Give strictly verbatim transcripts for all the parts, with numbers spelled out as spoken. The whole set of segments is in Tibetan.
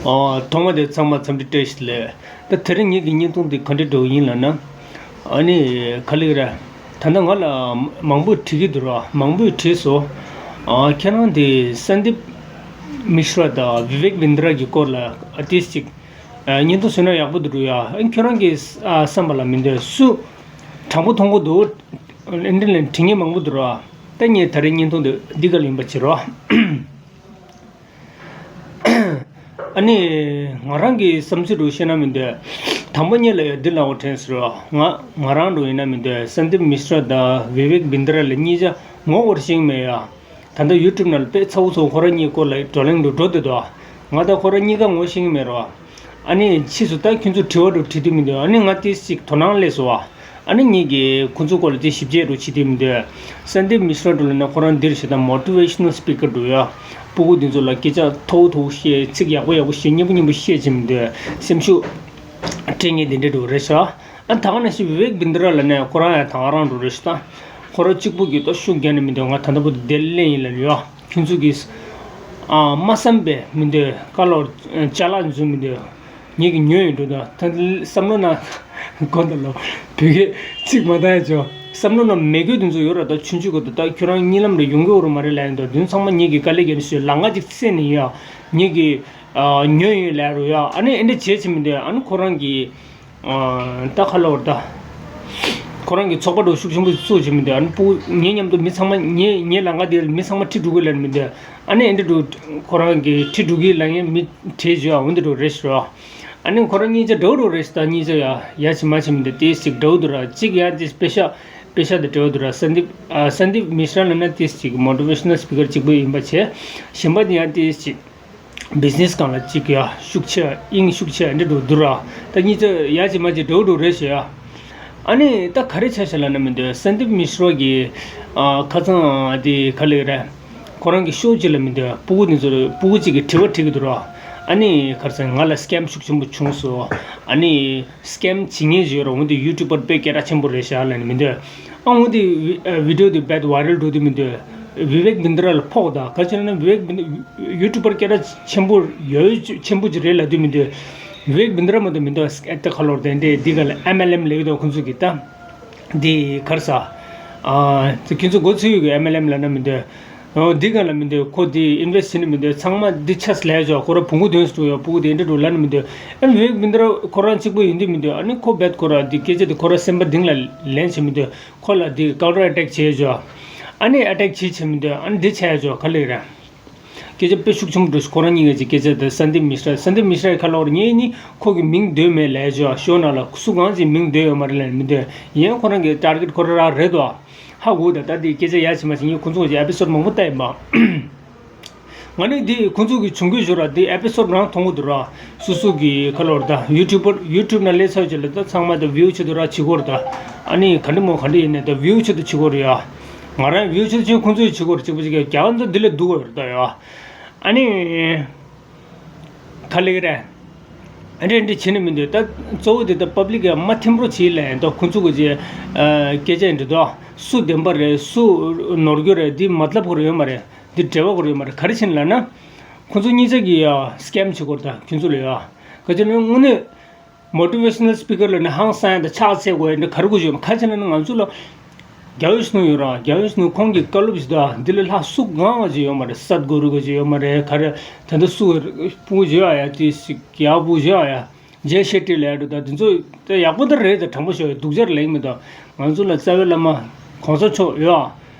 ཨོ། ཐོག་མ་དེ་ཚང་མ་འཚམས་འདྲི་བཀྲ་ཤིས་བདེ་ལེགས། ད་དེ་རིང་ངེད་ཀྱི་བརྙན་ཐུང་འདི་ག་འདྲ་འདྲ་བོ་ཡིན་ལབ་ན། ཨ་ནི་ག་ལེར་ར། ད་ལྟ་ང་ལ་མང་པོས་དྲི་གི་འདུག་ར། མང་པོས་དྲིས་སོང་། ཨ། ཁྱེད་རང་དེ་སན་དིབ་མི་ཤྲ་དང་བི་ཝེག་བིན་དྲ་གི་སྐོར་ལ་ཨ་ཏིས་ཅིག་ཨ། བརྙན་ཐུང་བཟོས་ན་ཡག་པོ་འདུག་འགྲོ་ཡ། ཨ། ཁྱོད་རང་གི་ཨ། བསམ་པ་ལ་མི་འདོད་སུ། དྲང་པོ་མཐོང་གི་འདུག་ཨ་འདི་ལ་དྲི་ངན་མང་པོ་འདུག་ར། ད་ངས་ད་རེས་བརྙན་ཐུང་འདི་འདི་ག་ལ་ཡིན་པ་བྱེད་རོགས། ཨ་ནི་ང་རང་གི་བསམ་ཚུལ་རུ་བཤད་ན་མི་འདོད། དང་པོ་ཉིད་ལ་ཡང་འདི་ལ་འོ་དྲན་ཟེར་རོགས། ང་ང་རང་རུ་ཡིན་ན་མི་འདོད། སན་དིབ་མི་ཤྲ་དང་བི་ཝེག་བིན་དྲ་ལ་གཉིས་ཆ་ངོ་བོར་ཤེས་མེད་ཡ། ད་ལྟ་ཡུ་ཊུབ་ནང་ལ་དཔེ་ཚ་བོ་ཚ་བོ་ཁོ་རང་གཉིས་སྐོར་ལ་བགྲོ་གླེང་དུ་འགྲོ་བསྡད་དོ། ང་ད་ཁོ་རང་གཉིས་ཀ་ངོ་ཤེས་ཀྱི་མེད་རོ། ཨ་ནི་ཕྱིས་སུ་ད་ཁྱོད་ཚོ་དྲི་བ་རུ་དྲི་དུས་མི་འདུག་ཨ་ནི་ང་ཏིས་ཅིག་དོ་སྣང་སླེབས་སོང་བ། ཨ་ནི་ངེད་ཀྱིས་ཁོ་ཚོ་སྐོར་ལ་དེ་ཞིབ་དཔྱད་རུ་བྱེད་དུས་མི་འདུག་སན་དིབ་མི་ཤྲ་འགྲོ་ལ་ན་ཁོ་རང་འདིར་ཞེ་དྲག་མོ་ཊི་ཝེ་ཤ་ནལ་སི་པི་ཀར་འགྲོ་ཡ། སྤུ་གུ་འདི་ཚོ་ལ་སྐད་ཆ་མཐོ་པོ་མཐོ་པོ་བཤད། ཚིག་ཡག་པོ་ཡག་པོ་བཤད། སྙན་པོ་སྙན་པོ་བཤད་བྱེད་མི་འདུག་སེམས་ཤུགས་སྤྲད་མཁན་དེ་འདྲ་འགྲོ་རེད་ཤག་ཨ། ད་ག་ནང་བཞིན་བི་ཝེག་བིན་དྲ་ལ་ནས་ཁོ་རང་ཡང་ད་ག་རང་འགྲོ་རེད་ཤག་ད་ཁོ་རང་གཅིག་པུ་གིས་ཏོ་ཤུགས་རྒྱག་ནས་མི་འདུག་ང་ད་ལྟ་བུ་དེ་ལེན་ཡིན་ལབ་ཡོད། ཁྱོད་ཚོ་གིས་ཨ། མ་བསམ་པས་མི་འདུག་ཀ་ལོར་ཅ་ལག་འཛུལ་མི་འདུག་ངེད་ཀྱི་ཉོས་ཡོད་འགྲོ་ད། ད་བསམ་བློ་ན་གོ་ད་ལོ། བོད་སྐད་ཚིག་མ་བཏང་ཡ་ཆོ། བསམ་བློ་ན་མེད་དགོས་དེ་ཚོ་ཡོད་ར། ད་ཆུང་ཆུང་གོ་ད། ད་ཁྱོད་རང་གཉིད་ལམ་རེ་ཡོང་གི་འོ་རུ་མ་རེད་ལབ་ཡིན་ད། དེ་ཚང་མ་ངེད་ཀྱི་དཀའ་ལས་བརྒྱབ་ནས་ཞུས། ལམ་ཁ་ཅིག་བསད་ནས་ཡོད། ངེད་ཀྱི་ཨ། ཉོས་ཡོད་ལབ་རུ་ཡ། ཨ་ནི་ཨེ་འདྲ་བྱེད་བྱེད་མི་འདུག་ཨ་ནི་ཁོ་རང་གི་ཨ། ད་ཁ་ལོ་བར་ད། ཁོ་རང་གི་ཚོགས་པ་འགྲོ་ཤུགས་ཆེན་པོ་བཙུགས་བྱེད་མི་འདུག་ཨ་ནི་སྤུ་ངའི་མཉམ་དུ་མི་ཚང་མ་ངའི་ངའི་ལམ་ཁ་དེ་མི་ཚང་མ་ཁྲིད་འགྲོ་གི་ལབ་མི་འདུག་ཨ་ནི་ཨེ་འདྲ་འགྲོ། ཁོ་རང་གི་ཁྲིད་འགྲོ་གི་ལབ་ཡིན་མི་བྲེལ་བྱོས་ཨ། འོ་འདི་འགྲོ་རེད་ཤོ། ཨ་ནི་ཁོ་རང་གཉིས་ཆ་འདྲ་བོ་འགྲོ་རེད་ཤོ། ད་གཉིས་ཆ་ཡ་ཡ་བྱེད་མ་བྱེད་མི་འདུག་ཏིས་ཅིག་འདྲ་བོ་འདུག་ར། གཅིག་ཡ་ཏིས་པེ་ཤ་པེ་ཤ་དེ་འདྲ་བོ་འདུག་ར། སན་དིབ་ཨ། སན་དིབ་མི་ཤྲ་ལབ་ན་ཏིས་ཅིག་མོ་ཊི་ཝེ་ཤ་ནལ་སི་པི་ཀར་གཅིག་པོ་ཡིན་པ་བྱས། གཞན་པ་དེ་ཡ་ཏིས་ཅིག་བི་ཛི་ནེ་སི་སྒང་ལ་གཅིག་ཡ་ཤུགས་ཆེ་དབྱིངས་ཤུགས་ཆེ་འདྲ་འགྲོ་འདུག་ར། ད་གཉིས་ཆ་ཡ་བྱེད་མ་བྱེད་འདྲ་བོ་འགྲོ་རེད་ཤོ་ཡ། ཨ་ནི་ད་ག་རེ་ཆ་བཞག་ལབ་ན་མི་འདུག་སན་དིབ་མི་ཤྲ་གི་ཨ། ཁ་སང་དེ་ག་ལེ་རེད། ཁོ་རང་གི་ཤོ་གཅིག་ལ་མི་འདུག་སྤུ་གུ་དེ་ཚོ་སྤུ་གུ་གཅིག་གིས་དྲི་བ་དྲི་གི་འདུག་ར། ཨ་ནི་ཁ་སང་ང་ལ་སི་ཀེམ་ཤུགས་ཆེན་པོ་བྱུང་སོང་། ཨ་ནི་སི་ཀེམ་བྱེད་མཁན་ཞིག་ཡོད་ར། འོ་འདི་ཡུ་ཊུབ་པར་དཔེ་སྐད་གྲགས་ཆེན་པོ་རེད་ཤག་ལབ་ནས་མི་འདུག་ཨ། འོ་འདི་བི་ཨ། བི་ཌི་ཡོ་འདི་རྦད་ཝའི་རལ་འགྲོ་དུས་མི་འདུག་བི་ཝེག་བིན་དྲ་ལ་ཕོག་ད། ག་ཅི་ལབ་ན་བི་ཝེག་བིན་ཡུ་ཊུབ་པར་སྐད་གྲགས་ཆེན་པོ་ཡོད་ཆེན་པོ་ཅིག་རེད་ལབ་དུས་མི་འདུག་བི་ཝེག་བིན་དྲ་མ་གཏོགས་མི་འདུག་ཨ། ད་ཁ་ལོར་དེ་འདྲས་འདི་ག་ལ་ཨེམ་ཨེལ་ཨེམ་ལབ་ཀྱི་འདུག་ཁོང་ཚོ་གི་ད། འདི་ག་རེ་ཟ། ཨ། ཁྱོད་ཚོ་མགོ་ཚོས་ཡོད་གི། ཨེམ་ཨེལ་ཨེམ་ལབ་ན་མི་འདུག་འོ་འདི་ག་ལ་མི་འདུག་ཁོ་འདི་ཨིན་ཝེ་སི་ཊི་བྱེད་ནི་མི་འདུག་ཚང་མ་འདི་ཆས་ལས་ཆོག་ཁོ་ར་བོང་གུ་དོན་སུ་ཡོད། སྤུ་གུ་དེ་འདྲ་འགྲོ་ལབ་ནི་མི་འདུག་ཨ་ནི་བི་ཝེག་བིན་དྲ་ཁོ་རང་གཅིག་པོ་ཡིན་དུས་མི་འདུག་ཨ་ནི་ཁོ་རྦད་ཁོ་ར་འདི་སྐད་ཆ་འདི་ཁོ་ར་སེམས་པ་གཏིང་ལ་ལེན་བྱེད་མི་འདུག་ཁོ་ལ་འདི་ཀའུན་ཊར་ཨེ་ཊེག་བྱེད་ཆོག་ཨ་ནི་ཨེ་ཊེག་བྱེད་བྱེད་མི་འདུག་ཨ་ནི་འདི་བྱས་ཆོག་ག་ལེ་ར། སྐད་ཆ་དཔེ་ཤུགས་ཆེན་པོ་འགྲོ་ཤག་ཁོ་རང་གཉིས་ཀྱི་སྐད་ཆ་དེ་སན་དིབ་མི་ཤྲ། སན་དིབ་མི་ཤྲ་ཡི་ཁ་ལོར་ངས་ནི་ཁོ་གི་མིང་འདོད་མེད་ལབ་ཆོག་ཤོ་ནང་ལ་སུ་གང་ཅིག་མིང་འདོད་ཡོད་མ་རེད་ལབ་མི་འདོད། ཡིན་ཡང་ཁོ་རང་གི་ཊར་གེཊ་ཁོ་རང་རང་རེད་དོ། ཧ་གོ་ད། ད་འདི་སྐད་ཆ་ཡ་བྱེད་མ་བྱེད་ངས་ཁོ་ཚོ་གི་ཨེ་པི་སོ་ཌི་མང་པོ་བལྟས་ཡིན་པ། ང་ནི་འདི་ཁོ་ཚོ་གི་བྱུང་རྒྱུ་ཞོར་ར་འདི་ཨེ་པི་སོ་ཌི་རང་མཐོང་གི་འདུག་ར། སོ་སོ་གི་ཁ་ལོར་ད་ཡུ་ཊུབ་པར་ཡུ་ཊུབ་ནང་སླེབས་ཚར་རྗེས་ལ་ད་ཚང་མ་ད་བིའུ་བྱེད་དུ་ར་བྱེད་གོ་ར་ད། ཨ་ནི་ག་འདྲ་མོ་ག་འདྲ་ཡིན་ནས་ད་བིའུ་བྱེད་དུ་བྱེད་གོ་ར་ཡ། ང་རང་བིའུ་བྱེད་དུ་བྱེད། ཁོ་ཚོ་ཡི་བྱེད་གོ་ར་གཅིག་པ་གཅིག་གི་རྒྱ་ང་ཚོ་འདི་ལས་སྡུག་གོ་ར་ད་ཡ། ཨ་ནི། ག་ལེ་གི་རེད། ཨ་འདྲ་འདྲ་བྱེད་ནི་མི་འདུག་ད་གཙོ་བོ་དེ་ད་པབ་ལིག་གི་མ་ཐིམ་རོ་བྱེད་ལས་ད་ཁོ་ཚོ་གི་ཅི། སྐད་ཆ་འདི་ད་སུ་བདེན་པ་རེད། སུ་ནོར་རྒྱུ་རེད། འདི་མ་ཏ་ལབ་ཁོ་ར་ཡོད་མ་རེད། འདི་འབྲེལ་བ་ཁོ་ར་ཡོད་མ་རེད། ག་རེ་བྱེད་ནི་ལབ་ན། ཁོ་ཚོ་གཉིས་ཆ་གི་ཡ་སི་ཀེམ་བྱེད་ཁོ་ར་ད་ཁྱོད་ཚོ་ལ་ཡ། ག་ཅི་ལབ་ན་དངོས་གནས། མོ་ཊི་ཝེ་ཤ་ནལ་སི་པི་ཀར་ལབ་ན་ཧང་སང་ཡ་དང་ཕྱག་འཚལ་དགོས་ཡ་འདྲ་ག་རེ་དགོས་ཡོད་མ། ག་ཅི་ལབ་ན་ང་ཚོ་ལ་རྒྱལ་བའི་གཞོན་ནུ་ཡོད་ར། རྒྱལ་བའི་གཞོན་ནུ་ཁོང་གི་བཀའ་སློབ་ཞིག་དང་འདི་ལས་ལྷག་སུ་གང་བ་ཅིག་ཡོད་མ་རེད། སད་གུ་རུ་ག་ཅིག་ཡོད་མ་རེད། ག་རེ་ད་ལྟ་སུ་སྤུ་གུ་བྱེད་ཡ་ཡ་ཏི་ཞིག་ཡག་པོ་བྱེད་ཡ་ཡ་ཇེ་ཤེ་ཏི་ལབ་ཡ་འདྲ་ད་འདི་ཚོ་ད་ཡག་པོ་ད་རེད། ད་དྲང་པོ་ཤོད་སྡུག་ཅག་ལེགས་མི་འདུག་ང་ཚོ་ལ་རྩ་བའི་བླ་མ་གོང་ས་མཆོག་ཡོད་ཨ།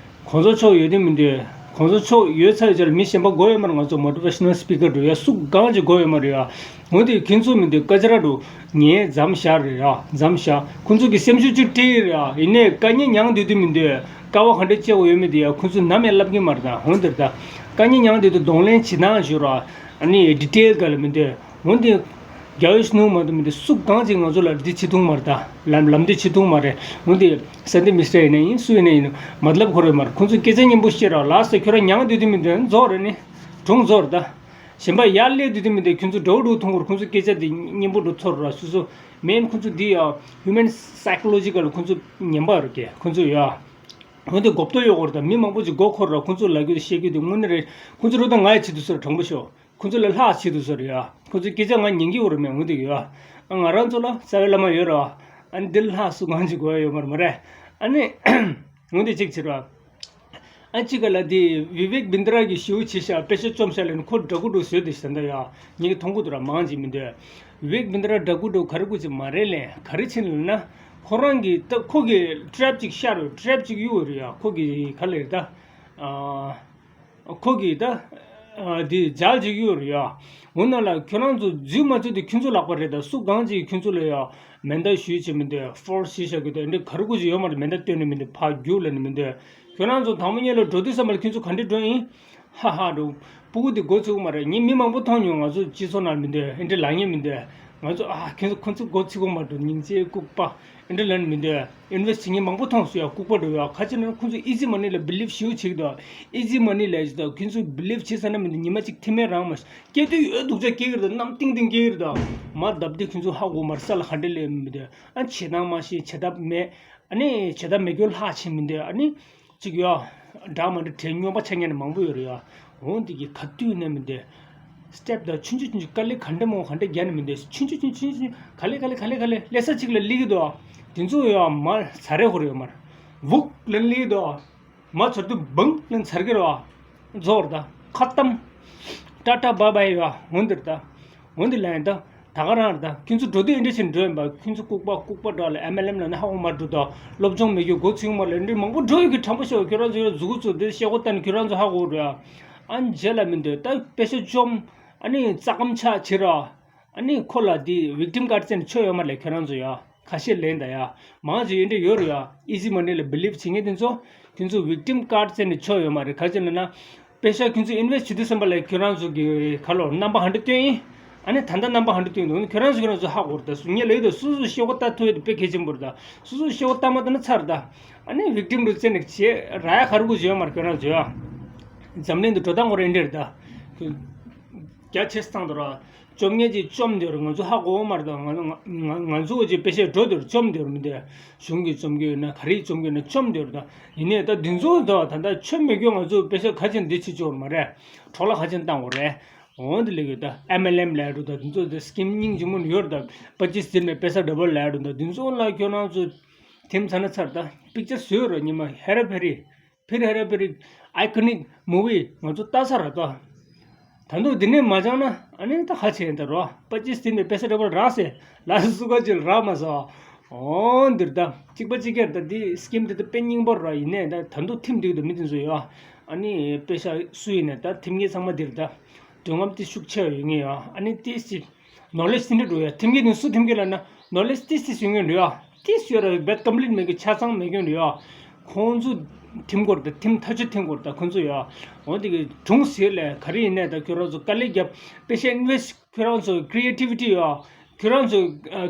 གོང་ས་མཆོག་ཡོད་དུས་མི་འདུག་གོང་ས་མཆོག་ཡོད་ཚར་ཡོད་ཚར་མི་གཞན་པ་དགོས་ཡོད་མ་རེད། ང་ཚོ་མོ་ཊི་ཝེ་ཤ་ནལ་སི་པི་ཀར་འགྲོ་ཡ་སུ་གང་ཅིག་དགོས་ཡོད་མ་རེད་ཡ། འོན་ཏེ་ཁྱོད་ཚོ་མི་འདུག་སྐད་ཆ་ར་འགྲོ་ངས་མཚམས་བཞག་རེད་ཡ། མཚམས་བཞག་ཁོང་ཚོ་གི་སེམས་ཤུགས་གཅིག་སྤྲད་ཡོད་རེད་ཡ། ཡིན་ནའི་དཀའ་ངལ་མྱངས་སྡོད་དུས་མི་འདུག་དཀའ་བ་ག་འདྲ་སྤྱད་དགོས་ཡོད་མེད་དེ་ཡ་ཁོང་ཚོ་ནམ་ཡང་ལབ་ཀྱི་མ་རེད་ད། འོན་ཏེ་ད་དཀའ་ངལ་མྱངས་སྡོད་དུས་གདོང་ལེན་བྱེད་སྟངས་ཞུ་ར། ཨ་ནི་ཌི་ཊེལ་ག་ལ་མི་འདུག་འོན་ཏེ། རྒྱལ་བའི་གཞོན་ནུ་མ་གཏོགས་མི་འདུག་སུ་གང་ཅིག་ང་ཚོ་ལ་འདི་བྱེད་ཐུབ་མ་རེད་ད། ལམ་ལམ་འདི་བྱེད་ཐུབ་མ་རེད། འོན་ཏེ་སན་དིབ་མི་ཤྲ་ཡིན་ན་ཡིན་སུ་ཡིན་ན་ཡིན་མ་ཏ་ལབ་ཁོ་ར་ཡོད་མ་རེད། ཁོང་ཚོ་སྐད་ཆ་སྙན་པོ་བཤད་ར། ལགས་སོ་ཁྱོད་རང་མྱངས་སྡོད་དུས་མི་འདུག་རྫོགས་རེད་ནི། གྲོངས་རྫོགས་རེད་ད། གཞན་པ་ཡར་སླེབས་སྡོད་དུས་མི་འདུག་ཁྱོད་ཚོ་འདྲ་བོ་འདྲ་བོ་མཐོང་གི་རེད། ཁོང་ཚོ་སྐད་ཆ་འདི་སྙན་པོ་འདྲ་བོ་ཚོར་ར་སོ་སོ། མེན་ཁོང་ཚོ་འདི་ཡ་ཧིའུ་མན་སའི་ཀོ་ལོ་ཇི་ཀལ་ཁོང་ཚོ་ངན་པ་རེད་ཀྱི་ཁོང་ཚོ་ཡ། འོན་ཏེ་གོ་རྟོགས་ཡོད་དགོས་རེད་ད། མི་མང་པོ་ཅིག་མགོ་འཁོར་ར་ཁོང་ཚོ་ལབ་རྒྱུ་དེ་བཤད་རྒྱུ་དེ་དངོས་གནས་རེད། ཁོང་ཚོ་རུ་ད་ང་ཡི་བྱེད་དུ་སོར་དྲང་པོ་ཤོད། ཁོང་ཚོ་ལས་ལྷག་བྱེད་དུ་སོར་ཡ། ཁོ་ཚོའི་སྐད་ཆ་ང་ཉན་གྱི་ཡོད་རེད་མེད་འོ་དེ་ཡོད་ཨ། ང་རང་ཚོ་ལ་རྩ་བའི་བླ་མ་ཡོད་རེད་ཨ། ཨ་ནི་འདི་ལྷག་སུ་གང་ཅིག་དགོས་ཡ་ཡོད་མ་རེད་མ་རེད། ཨ་ནི་འོ་དེ་གཅིག་བྱེད་རོགས། ཨ་ཅི་ག་ལ་དེ་བི་བེག་བིན་དྲ་གི་ཞེའུ་བྱེད་ཤག་པེ་ཤ་བཅོམ་ཤག་ལེན་ཁོ་འདྲ་གུ་འགྲོ་བཟོས་དེ་ཤི་ད་ཡ། ངེད་ཀྱི་མཐོང་གུ་དུ་ར་མང་ཅིག་མི་འདོད། བི་བེག་བིན་དྲ་འདྲ་གུ་འགྲོ་ག་རེ་གུ་ཅིག་མ་རེད་ལེ་ག་རེ་ཕྱིན་ལ་ན། ཁོ་རང་གི་ད་ཁོ་གི་ཊྲེབ་ཅིག་ཤར་རུ་ཊྲེབ་ཅིག་གཡུག་རུ་ཡ་ཁོ་གི་ག་ལེ་རེད་ད། ཁོ་གི་ད། དེ་ཇལ་ཅིག་གཡུག་རུ་ཡ། འོ་ན་ལ་ཁྱོད་རང་ཚོ་འཛུལ་མ་འཛུལ་དེ་ཁྱོད་ཚོ་ལག་པ་རེད་ད་སུ་གང་ཅིག་ཁྱོད་ཚོ་ལ་ཡ། མེ་མདའ་གཞུས་བྱེད་མི་འདོད་ཕོར་སི་བྱེད་ཤག་གི་དེ་འདྲ་ག་རེ་གུ་ཅིག་ཡོད་མ་རེད་མེ་མདའ་སྟོན་ནི་མི་འདོད་ཕར་རྒྱུག་ལ་ནི་མི་འདོད། ཁྱོད་རང་ཚོ་དང་པོ་ཉིད་ལ་འགྲོ་དུས་ཙམ་པ་ལ་ཁྱོད་ཚོ་ག་འདྲས་འགྲོ་ཡིན། ཧ་ཧ་འགྲོ། སྤུ་གུ་དེ་མགོ་ཚོས་ཀྱི་མ་རེད། ངས་མི་མང་པོ་མཐོང་མྱོང་། ང་ཚོ་སྤྱི་ཚོགས་ནང་མི་འདོད་ཨེ་འདྲ་ལབ་མཁན་མི་འདོད། ང་ཚོ་ཨ་ཁྱོད་ཚོ་ཁོ་ཚོ་མགོ་ཚོས་ཀྱི་མ་འགྲོ་སྙིང་རྗེ་ལྐུགས་པ་ཨེ་འདྲ་ལབ་མི་འདོད། ཨིན་ཝེ་སི་ཊི་བྱེད་མཁན་མང་པོ་མཐོང་སོང་ཡ་ལྐུགས་པ་འགྲོ་ཡ་ཁ་ཅིག་ན་ཁོ་ཚོ་ཨི་ཛི་མ་ནི་ལ་བི་ལིབ་ཞེ་པོ་བྱེད་ཀྱི་འདུག་ཨི་ཛི་མ་ནི་ལབ་ཀྱི་འདུག་ཁྱོད་ཚོ་བི་ལིབ་བྱེད་ས་ན་མི་འདུག་ཉི་མ་གཅིག་ཐེ་མེད་རང་མ་སྐྱེ་དུས་ཡོད་སྡུག་ཅག་སྐྱེ་གི་རེད་འདུག་གནམ་ཏིང་ཏིང་སྐྱེ་གི་རེད་འདུག་མ་བརྡབ་དེ་ཁྱོད་ཚོ་ཧ་གོ་མ་རེད། ས་ལ་ག་འདྲ་སླེབས་མི་འདོད། ཨ་བྱེད་སྟངས་མ་ཤེས་བྱེད་ཐབས་མེད། ཨ་ནི་བྱེད་ཐབས་མེད་རྒྱུ་ལྷག་བྱེད་མི་འདོད། ཨ་ནི། གཅིག་ཡོད། འདྲ་མ་འདྲ་དྲན་སྨྱོན་པ་ཆགས་མཁན་ནི་མང་པོ་ཡོད་རེད་ཡ། འོ་འདི་གི་ག་དུས་ནས་མི་འདོད། སི་ཊེབ་དང་ཆུང་ཆུང་ཆུང་ཆུང་དཀའ་ལས་ག་འདྲ་མང་ག་འདྲ་རྒྱག་ནས་མི་འདོད། ཆུང་ཆུང་ཆུང་ཆུང་ཆུང་ག་ལེ་ག་ལེ་ག་ལེ་ག་ལེ་སླེབས་ས་གཅིག་ལ་སླེབས་ཀྱི་འདུག་དེ་ཚོ་ཡ་མ་ཚ་རེ་ཧོ་རེ་ཡོད་མ་རེད། བུག་ལན་སླེབས་ཀྱི་འདུག་མ་ཚར་དུས་བང་ལན་ཚར་གྱི་རེད་བ། རྫོགས་རེད་ད། ཁ་གཏམ། ཊ་ཊ་བྷའི་བྷའི་ཡ་འོ་འདིར་ད། འོ་འདི་ལན་ད། ད་ག་རང་རེད་ད། ཁྱོད་ཚོ་འགྲོ་དུས་ཨེ་འདྲ་ཞིག་འགྲོ་ཡིན་པ། ཁྱོད་ཚོ་ལྐུགས་པ་ལྐུགས་པ་འདྲ་ལ་ཨེམ་ཨེལ་ཨེམ་ལ་ནི་ཧ་གོ་མ་འགྲོ་ད། སློབ་སྦྱོང་མེད་རྒྱུ་མགོ་ཚོས་མ་ལ་འདྲི་མང་པོ་འགྲོ་ཡོད་གི་དྲང་པོ་ཤོད་ཁྱོད་རང་ཚོ་ཡ་མཛུ་གུ་ཚོ་འདི་ཤེལ་སྒོ་བསྟན་ཁྱོད་རང་ཚོ་ཧ་གོ་འགྲོ་ཡ། ཨ་ནི་རྗེས་ལ་མི་འདོད་ད་པེ་ཤ་བཅོམ། ཨ་ནི་རྩ་སྐམ་ཆག་བྱེད་ར། ཨ་ནི་ཁོ་ལ་འདི་བིག་ཊིམ་ཀཱར་ཌི་བཙལ་ནས་ཆོ་ཡོད་མ་ལས་ཁྱོད་རང་ཚོ་ཡ། ཁ་ཤས་ལེན་ད་ཡ། མང་ཆེ་ཡོད་འདྲ་ཡོད་རེད་ཡ། ཨི་ཛི་མ་ནི་ལ་བི་ལིབ་བྱེད་མཁན་དེ་ཚོ། དེ་ཚོ་བིག་ཊིམ་ཀཱར་ཌི་བཙལ་ནས་ཆོ་ཡོད་མ་རེད། ག་ཅི་ལབ་ན། པེ་ཤ་ཁྱོད་ཚོ་ཨིན་ཝེ་སི་ཊི་བྱེད་དུས་ཙམ་པ་ལ་ཁྱོད་རང་ཚོ་གི་ཁ་ལོ་རྣམ་པ་ག་འདྲ་སྟོན་ཡིན། ཨ་ནི་ད་ལྟ་རྣམ་པ་ག་འདྲ་སྟོན་འདུག་ཁྱོད་རང་ཚོ་ཁྱོད་རང་ཚོ་ཧ་གོ་རེད་ད། སུ་ངས་ལབ་ཡོད་ད། སུ་སུ་ཤེལ་སྒོ་ལྟ་ཐུབ་ཡོད་ད་དཔེ་གལ་ཆེན་པོ་རེད་ད། སུ་སུ་ཤེལ་སྒོ་ལྟ་མ་ཐུབ་ན་ཚར་ད། ཨ་ནི་བིག་ཊིམ་རུ་བཙལ་ནས་བྱེད་ར་ཡ་ག་རེ་དགོས་བྱེད་ཡོད་མ་རེད་ཁྱོད་རང་ཚོ་ཡ། འཛམ་གླིང་དུ་འགྲོ་སྟངས་ཁོ་རང་འདྲ་རེད་ད། རྒྱ་ཆེ་སྟངས་དུ་ར། བཅོམ་མཁན་ཅིག་བཅོམ་སྡོད་རེད། ང་ཚོ་ཧ་གོ་བ་མ་རེད་ད། ང་ང་ང་ང་ཚོ་ཅིག་པེ་ཤ་འགྲོ་སྡོད་རེད། བཅོམ་སྡོད་རེད་མི་འདུག་གཞུང་གིས་བཅོམ་གྱི་ཡོད་ན་ག་རེ་ཡིས་བཅོམ་གྱི་ཡོད་ན་བཅོམ་སྡོད་རེད་ད། ཡིན་ནའི་ད་འདི་ཚོ་ད་ད་ལྟ་ཆོ་མེད་རྒྱུ་ང་ཚོ་པེ་ཤ་ག་ཅིག་འདི་བྱེད་ཆོག་མ་རེད། འཕྲོ་བརླག་ག་ཅིག་བཏང་དགོས་རེད། འོ་འདི་ལས་གི་ད་ཨེམ་ཨེལ་ཨེམ་ལབ་རུ་ད་འདི་ཚོ་ད་སི་ཀིམ་སྙིང་རྗེ་མོ་ཡོད་རེད་ད། པ་ཅིས་དིན་མེ་པེ་ས་ཌ་བལ་ལབ་རུ་ད་འདི་ཚོ་ལ་ཁྱོད་རང་ཚོ་ཐིམ་ཚ་ན་ཚར་ད། པིག་ཅར་བཟོས་རོགས་ཉི་མ་ཧེ་ར་ཕེ་རི། ཕིར་ཧེ་ར་ཕེ་རི། ཨའི་ཀོ་ནིག་མུ་བི་ང་ཚོ་ལྟ་ས་ར་ཏོ། ད་དུང་འདི་ནས་མ་སྦྱངས་ན་ཨ་ནི་ད་ཧ་ཆེ་ཡིན་ད་རོ། པ་ཅི་སྟིན་པའི་པེ་ས་འདྲ་པོ་རག་སེ་ལ་སུ་ག་ཅིག་རག་མ་ཟ། འོ་འདིར་ད་གཅིག་པ་གཅིག་རྐྱང་ད་འདི་སི་ཀིམ་འདི་ད་དཔེ་རྙིང་པ་ར། ཡིན་ནའི་ད་ད་དུང་ཐིམ་འདུག་ད་མི་འདི་ཚོ་ཡོད། ཨ་ནི་པེ་ཤ་སུ་ཡིན་ནའི་ད་ཐིམ་མཁན་ཚང་མ་འདིར་ད་འདོད་རྔམ་ཏི་ཤུགས་ཆེ་བ་ཡོད་ངེས་ཡོད། ཨ་ནི་ཏི་སི་ནོ་ལེཇ་དེ་འདྲ་འགྲོ་ཡ། ཐིམ་གྱི་དེ་སུ་ཐིམ་གྱི་ལབ་ན་ནོ་ལེཇ་ཏིས་ཏིས་ཡོད་མཁན་འགྲོ་ཡ། ཏིས་ཡོད་ར་བེད་ཀམ་པི་ལིཊ་མེད་མཁན་ཆ་ཚང་མེད་མཁན་འགྲོ་ཡ། ཁོང་ཚོ་ཐིམ་དགོས་རེད་ད། ཐིམ་ཐག་ཆོད་ཐིམ་དགོས་རེད་ད་ཁོང་ཚོ་ཡ། འོ་དེ་གི་གྲུང་ཟེར་ལས་ག་རེ་ཡིན་ནས་ད་ཁྱོད་རང་ཚོ་དཀའ་ལས་རྒྱབ་པེ་ཤ་ཨིན་ཝེ་སི་ཁྱོད་རང་ཚོ་ཀི་རི་ཨེ་ཊི་བི་ཊི་ཡ། ཁྱོད་རང་ཚོ་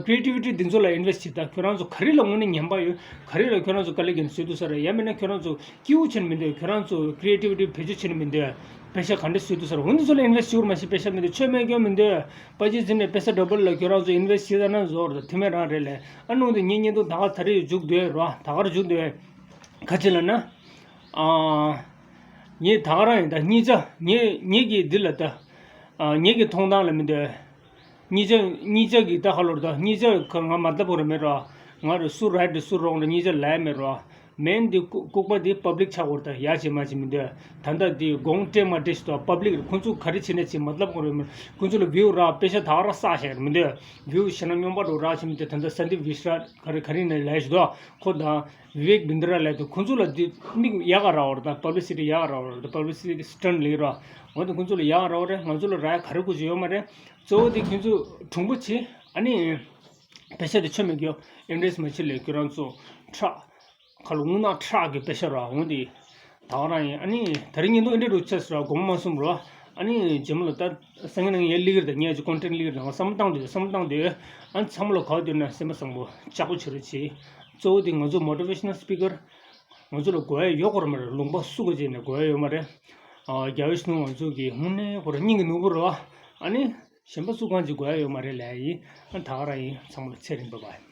ཀི་རི་ཨེ་ཊི་བི་ཊི་འདི་ཚོ་ལ་ཨིན་ཝེ་སི་བྱེད་ད། ཁྱོད་རང་ཚོ་ག་རེ་ལ་དངོས་གནས་ཉན་པ་ཡོད། ག་རེ་ལ་ཁྱོད་རང་ཚོ་དཀའ་ལས་རྒྱབ་ནས་བཟོས་འདུག་ས་རེད། ཡང་མིན་ན་ཁྱོད་རང་ཚོ་སྐྱིད་པོ་བྱེད་ནི་མི་འདོད། ཁྱོད་རང་ཚོ་ཀི་རི་ཨེ་ཊི་བི་ཊི་བེད་སྤྱོད་བྱེད་ནི་མི་འདོད། པེ་ཤ་ག་འདྲ་བཟོས་འདུག་ཟེར། འོ་འདི་ཚོ་ལ་ཨིན་ཝེ་སི་ཊི་བྱེད་དགོས་མ་ཤེས། པེ་ཤ་མི་འདོད། ཆོས་མེད་སྐྱོན་མི་འདོད། པ་ཅི་ཟིན་ནས་པེ་ས་ཌ་བལ་ལ་ཁྱོད་རང་ཚོ་ཨིན་ཝེ་སི་ཊི་བྱེད་ད་ན་བཟོ་ར་ཐུ་མེད་རང་རེད་ལས། ཨ་ནུ་འདི་ངའི་བརྙན་ཐུང་ད་ག་ད་རེས་མཇུག་བསྡུས་རོ། ད་གར་མཇུག་བསྡུས། ག་ཅི་ལ་ན། ཨ། ངས་ད་ག་རང་ཡིན་ད་གཉིས་ཆ་ངས་ངས་ཀྱི་འདི་ལ་ད། ཨ་ངས་ཀྱི་མཐོང་སྟངས་ལ་མི་འདོད། གཉིས་ཆ་གཉིས་ཆ་གི་ད་ཧ་ལོར་ད་གཉིས་ཆ་ག་ང་མ་ལྟ་བུ་ར་མེད་ར། ང་ར་སུ་རའིཊ་རེད་སུ་རོང་རེད་གཉིས་ཆ་ལ་ཡ་མེད་ར། མེན་འདི་ལྐུགས་ལྐུགས་པ་འདི་པབ་ལིག་ཆགས་དགོས་རེད་ད། ཡ་བྱེད་མ་བྱེད་མི་འདོད། ད་ལྟ་འདི་དགོངས་སྤྲད་མ་སྤྲད་ཞིག་ཏུ་པབ་ལིག་རེད། ཁོང་ཚོ་ག་རེ་བྱེད་ན་བྱེད་མ་ལབ་དགོས་རེད་མ། ཁོང་ཚོ་ལ་བིའུ་རག་པེ་ཤ་ད་ག་ར་བསགས་བཞག་རེད་མི་འདོད། བིའུ་བྱེད་ན་སྨྱོན་པ་འགྲོ་རག་བྱེད་མི་འདོད། ད་ལྟ་སན་དིབ་ཝི་ཤྲ་ག་རེ་ག་རེ་ནས་ལས་ཞིག་ཏུ་ཁོ་དང་བི་ཝེག་བིན་དྲ་ལས་དུ་ཁོང་ཚོ་ལ་འདི་མིག་ཡག་ག་རག་བར་ད་པབ་ལི་སི་ཊི་ཡག་ག་རག་བར་ད་པབ་ལི་སི་ཊི་སི་ཊན་ལི་ར། འོ་ད་ཁོང་ཚོ་ལ་ཡག་ག་རག་བར་རེད། ང་ཚོ་ལ་རག་ཡ་ག་རེ་དགོས་ཀྱི་ཡོད་མ་རེད། གཙོ་བོ་དེ་ཁྱོད་ཚོ་གྲུང་པོ་བྱེད། ཨ་ནི་པེ་ཤ་དེ་ཆོ་མེད་རྒྱུ་ཨིན་ཝེ་སི་མ་བྱེད་ལས་ཁྱོད་རང་ཚོ་ཁྲག་ཁ་ལོ་དངུལ་ནག་ཁྲག་གི་པེ་ཤ་ར་འོང་དེ་ད་ག་རང་ཡིན། ཨ་ནི་ད་རིང་ཉིན་ཐོ་ཨེ་འདྲ་རུ་ཆེ་སུ་ར་དགོངས་མ་གསུངས་རོ། ཨ་ནི་རྗེས་མ་ལ་ད་སང་ཉིན་ནང་ཡར་སླེབས་ཀྱི་རེད། ད་ངས་ཀྱི་ཀོན་ཊེན་ཊི་སླེབས་ཀྱི་རེད། ད་ང་བསམ་བློ་བཏང་དུས་བསམ་བློ་བཏང་དུས་ཨ་ནི་ཚང་མ་ལ་ག་བ་དུས་ན་སེམས་པ་བཟང་པོ་ལྕགས་པོ་བྱེད་རོགས་བྱེད། གཙོ་བོ་དེ་ང་ཚོ་མོ་ཊི་ཝེ་ཤ་ནལ་སི་པི་ཀར་ང་ཚོ་ལ་དགོས་ཡ་ཡོད་དགོས་ར་མ་རེད། ལུང་པ་སུ་ག་བྱས་ནས་དགོས་ཡ་ཡོད་མ་རེད། ཨ་རྒྱལ་བ་ཡིད་བཞིན་ནོར་བུ་ང་ཚོ་གི་དངོས་གནས་ཁོ་རང་སྙིང་གི་ནོར་བུ་རེད་བ། ཨ་ནི་གཞན་པ་སུ་གང་ཅིག་དགོས་ཡ་ཡོད་མ་རེད་ལབ་ཡ་ཡིན། ཨ་ད་ག་རང་ཡིན། ཚང་མ་ལ་ཚེ་རིང་བ་བའི།